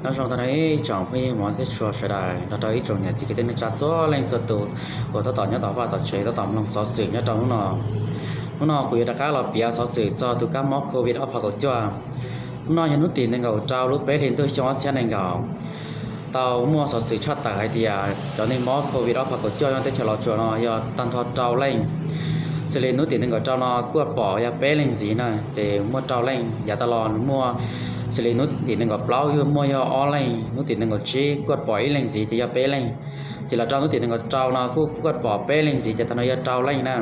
Nyob zoo tag nrho ib tsoom phooj ywg mov thiab tshua sawv daws, nrog rau ib tsoom niam txiv kwv tij neej tsa txhua leej txhua tus uas tab tom nyob tom vaj tom tsev tab tom mloog xov xwm nyob rau hnub no. Hnub no kuv yuav rov qab los piav xov xwm txog tus kab mob covid ob phav kaum cuaj. Hnub no yog hnub tim nees nkaum rau lub peb hlis ntuj xyoo ob txhiab nees nkaum. Tau muaj xov xwm tshaj tawm hais tias cov neeg mob covid ob phav kaum cuaj nyob teb chaws Los Tsuas no yog tag nrho rau leej. Xws li hnub tim nees nkaum rau no kuj pom yog peb leej ntxiv na, ces muaj rau leej. Yav tas los muaj, xws li hnub tim nees nkaum plaub muaj yog ob leej, hnub tim nees nkaum tsib kuj pom ib leej ntxiv ces yog peb leej. Ces los rau hnub tim nees nkaum rau no kuj kuj pom peb leej ntxiv ces tag nrho yog rau leej na.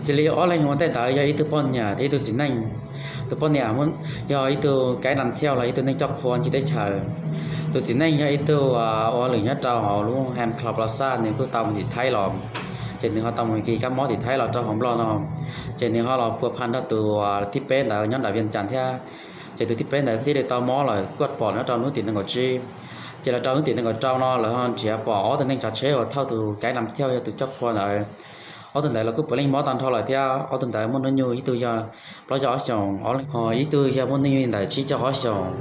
Xws li ob leeg ua ntej ntawd yog ib tug poj niam thiab ib tug txiv neej. Tus poj niam yog ib tug kaib nam thiauj los ib tug neeg coj qhua ncig teb chaws. Tus txiv neej yog ib tug ua lwm nyob rau hauv lub Ham Cloud Plaza, nws kuj tau mus tim Thaib los, ces nws ho tau mus kis kab mob tim Thaib los rau hauv Nplog no, ces nws ho los pua pha nrog tus thib peb ntawd nyob nram Vias Cas thiab. Ces tus thib peb ntawd thiaj li tau mob lawm, kuj pom nyob rau hnub tim nees nkaum tsib. Ces los rau hnub tim nees nkaum rau no lawv ho nrhiav pom ob tug neeg tsav tsheb uas thauj tus kaib nam thiauj yog tus coj qhua ntawd. Ob tug ntawd los kuj puav leej mob tag nrho lawm thiab. Ob tug ntawd muaj hnub nyoog, ib tug yog plaub caug ob xyoos, ho ib tug yog muaj hnub nyoog li ntawm tsib caug ob xyoos.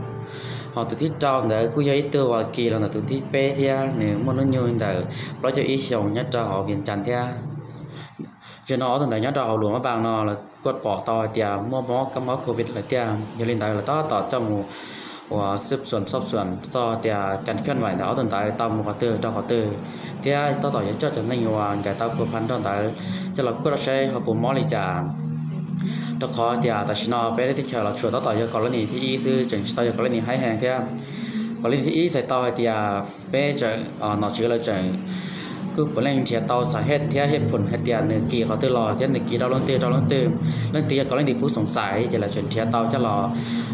Ho tus thib rau ntawd kuj yog ib tug uas kis los ntawm tus thib peb thiab, nws muaj hnub nyoog li ntawm plaub caug ib xyoos nyob rau hauv Vias Cas thiab. Zaum no ob tug ntawd nyob rau hauv Luam Mab Npas no lawv kuj pom tau hais tias muaj mob kab mob covid lawm tiag. Yog li ntawd lawv tab tom coj mus uas xub xuam xob xuam txog tias kas khej vais ntawm ob tug ntawd tau mus qhov twg rau qhov twg, thiab tab tom yuav coj cov neeg uas nkawd tau pua pha nrog ntawd coj los kuaj saib ho puas mob li cas. Rau qhov tias tam sim no peb lub teb chaws Los Tsuas tab tom yog colony thib ib xwb, tseem tsis tau yog colony haib heev thiab. Colony thib ib txhais tau hais tias peb tseem, nom tswv lawv tseem kuj puav leej nrhiav tau xav hej thiab hej phum hais tias nws kis qhov twg los thiab nws kis rau leej twg rau leej twg, leej twg yog colony pub xoom xais ces lawv tseem nrhiav tau coj los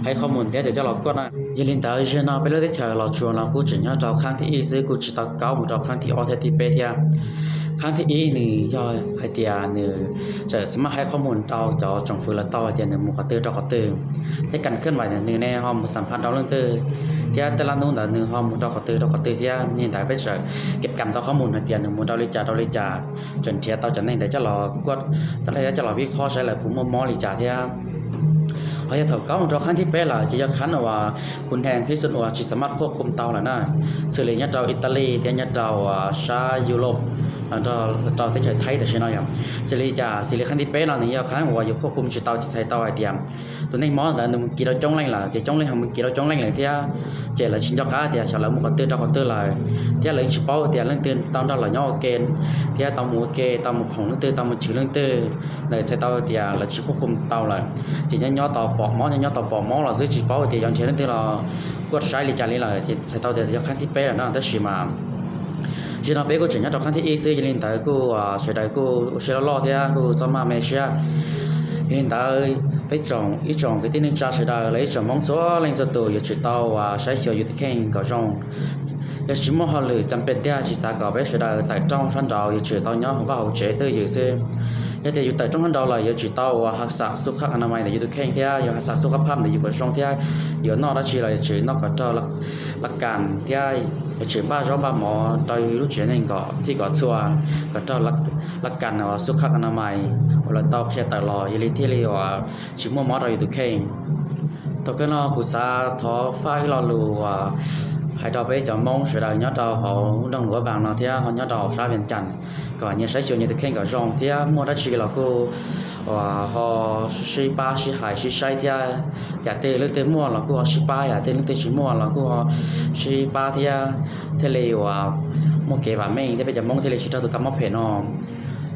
haib qhob mus thiab coj los kuaj na. Yog li ntawd zaum no peb lub teb chaws Los Tsuas no kuj tseem nyob rau khab thib ib xwb, kuj tsis tau kaub mus rau khab thib ob thiab thib peb thiab. Khab thib ib nws yog hais tias nws tseem xav maj haib qhob mus rau cov tsoom fwv lawv tau hais tias nws mus qhov twg rau qhov twg, thiab kas khej vais ntawm nws ne ho mus xam phaj rau leej twg, thiab tej lab hnub ntawd nws ho mus rau qhov twg rau qhov twg thiab. Yog li ntawd peb tseem kev kam tau qhob mus hais tias nws mus rau li cas rau li cas, tseem nrhiav tau cov neeg ntawd coj los kuaj, coj los vij qhob saib lawv puas muaj mob li cas thiab. Ho yog thaum kaub mus rau khab thib peb lawm ces yog khab uas kuv neeg thib xu uas tsis xav maj khuaj khum tau lawm na, xws li nyob rau Italy thiab nyob rau sab Europe, rau teb chaws Thaib tam sim no yog. Xws li cas, xws li khab thib peb no nws yog khab uas yus khuaj khum tsis tau, tsis txhais tau hais tias tus neeg mob ntawd nws mus kis rau coob leej lawm ces coob leej ho mus kis rau coob leej lawm thiab. Ces lawv tsis nco qab tias xyov lawv mus qhov twg rau qhov twg lawm, thiab lawv tsis paub tias leej twg tau nrog lawv nyob ua ke, thiab tau mus ua ke, tau mus khoom leej twg, tau mus chwv leej twg, lawv txhais tau tias lawv tsis khuaj khum tau lawm. Ces nyob nyob tau pom mob, nyob nyob tau pom mob los xwb, tsis paub tias yuav nrhiav leej twg los kuaj saib li cas li lawm, ces txhais tau tias yog khab thib peb lawm no. Tab sis mas zaum no peb kuj tseem nyob rau khab thib ib xwb, yog li ntawd kuj sawv daws kuj ua siab loj loj thiab kuj txhob maj me siab. Yog li ntawd peb tsoom, ib tsoom kwv tij neej tsa sawv daws los ib tsoom Hmoob txhua leej txhua tus yuav tsum tau uas saib xyuas yus tus kheej kom zoo. Yog tsis muaj hauj lwm txam pes tiag, tsis xav kom peb sawv daws tawm rooj sab nraud, yuav tsum tau nyob hauv vaj hauv tsev twj ywm xwb. Yog tias yus tawm rooj sab nraud lawm yuav tsum tau uas has xas xub khab a na mais ntawm yus tus kheej thiab, yuav has xas xub khab phab ntawm yus kom zoo thiab, yuav noj dab tsi los yuav tsum noj kom raug laj kas thiab yuav tsum npaj zaub npaj mov rau yus lub tsev neeg kom txhij kom txhua, kom raug laj kas uas xub khab a na mais uas lawv tau qhia tawm los, yog li thiaj li uas tsis muaj mob rau yus tus kheej. Thaum kawg no kuv xav thov faj ib lo lus uas hais rau peb cov Hmoob sawv daws nyob rau hauv nroog Luam Vas no thiab ho nyob rau hauv sab Vias Cas, kom nyias saib xyuas nyias tus kheej kom zoo thiab muaj dab tsi los kuj uas ho sib pab sib hais sib saib thiab. Yam twg leej twg muaj los kuj ho sib pab, yam twg leej twg tsis muaj los kuj ho sib pab thiab, thiaj li uas muaj kev vam meej thiab peb cov Hmoob thiaj li tsis raug tus kab mob phem no.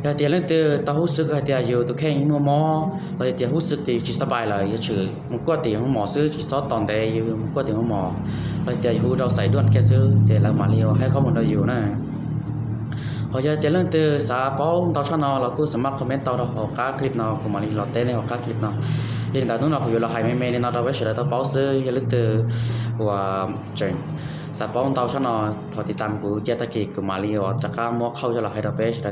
Yog tias leej twg tau hub xwb hais tias yus tus kheej muaj mob los yog tias hub xwb tias yus tsis xab pais lawm, yuav tsum mus kuaj tim hoo mos xwb, tsis txhob tos ntev yus mus kuaj tim hoo mos, los yog tias yus hu rau xaiv duaj kiag xwb ces lawv mam li haib qhob mus rau yus na. Ho yog tias leej twg xav paub ntau tshaj no los kuj xav maj comment tau rau hauv qab clip no, kuv mam li los teb nej hauv qab clip no. Yog li ntawd hnub no kuv yuav los hais me me li no rau peb sawv daws tau paub xwb. Yog leej twg uas tseem xav paub ntau tshaj no, thov tiv tas kuv cia tag kis kuv mam li uas rov qab muab qhauj coj los hais rau peb sawv daws.